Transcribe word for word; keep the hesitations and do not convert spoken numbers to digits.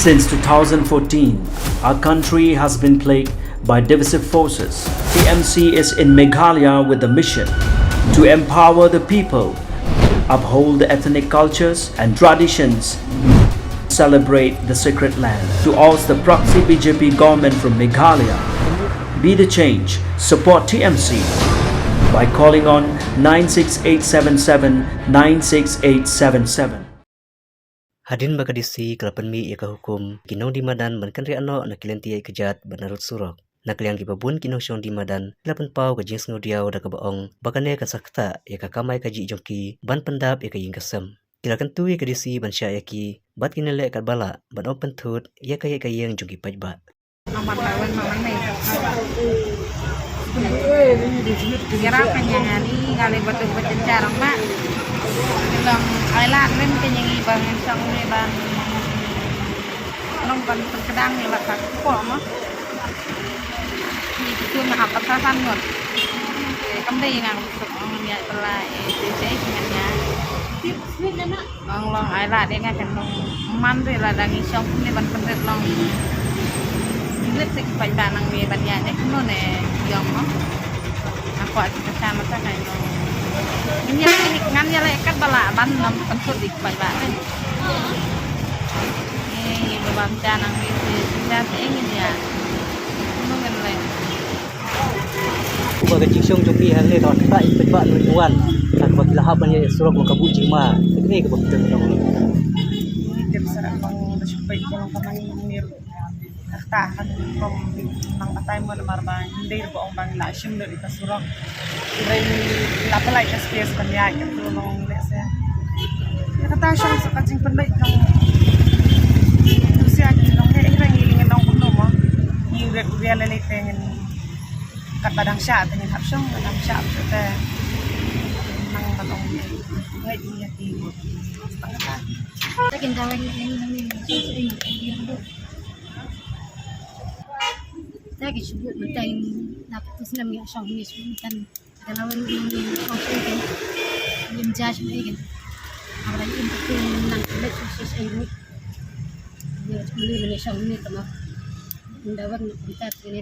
Since two thousand fourteen, our country has been plagued by divisive forces. T M C is in Meghalaya with the mission to empower the people, uphold the ethnic cultures and traditions, celebrate the sacred land. To oust the proxy B J P government from Meghalaya, be the change, support T M C by calling on nine six eight seven seven nine six eight seven seven. Hadien ba ka D C ka la pynmih ïa ka hukum ki nongdie madan ban kynriah noh na ki lynti ïaid kjat bad na rud surok, na ka liang kiba bun ki nongshong die madan ki la pynpaw ka jingsngewdiaw da kaba ong ba kane kan sa ktah ïa ka kamai kajih jong ki ban pyndap ïa ka ïing ka sem. Ki la kyntu ïa ka D C ban shah ïa ki bad kin ïaleh katba lah ban ym pynthut ïa ka ïaid ka ïeng jong ki paidbah. Amat lawan mamang ni. Kira penyang ani ngali batu bercencar mak. Long ai lad rim penyang ibang song ni bang. Long ban kedang ni lah tak kupo mah. Ni tu na apa sasan ngot. Kam dei ngang suk ong ni pelai. Saya dengan ya. Tip sweet na. Long long ai lad ïa nga kan long man te lada ngi shong kumne ban pynrit long. Pynrit te ki paidbah nang me ban ïa ne kumno ne ïong mo. Nga kwah te ka sha mata kai long. Ngin ïa ngan ïa leh katba lah ban lam pynthut ïa ki paidbah te. Ngi ba bam sha nang me te sha te ngin ïa. Kumno ngin leh. Uba ka jingshong jong ki hangne ka wan ktah ïa ki paidbah nongwan. Katba ki la hap ban ïaid surok ba ka buh jingma. Kane kaba pyndonkam. Tip sa long da shu peit ka long ka nang mir. Ka ktah kan kong nang batai mo namar ba hynrei ba ong ba ngi la shim lut ïa ka surok. Hynrei ngi la pynlait ka space ban ïaid ka tu long leh se. Ïa kata shong sa ka jingpynbeit long. Tu sia ki long heh hynrei ngi ngi long kumno mo. Ngi riat riat lei lei te ngin Katba dang shah te ngin hap shong, ba dang shah te nang ba tong ngai ïa ki tang kata. Ta kin da wen wen wen wen wen wen wen wen. Ta ki shubut mynta in nap tu snem ngi shong ni shubut mynta. Ta la wen wen wen wen shong ni kin. Lim ja shong ni kin. Abra in tu nang lek shong shi shi ni. Ni ni shong ni tama. Nda wen mynta ni.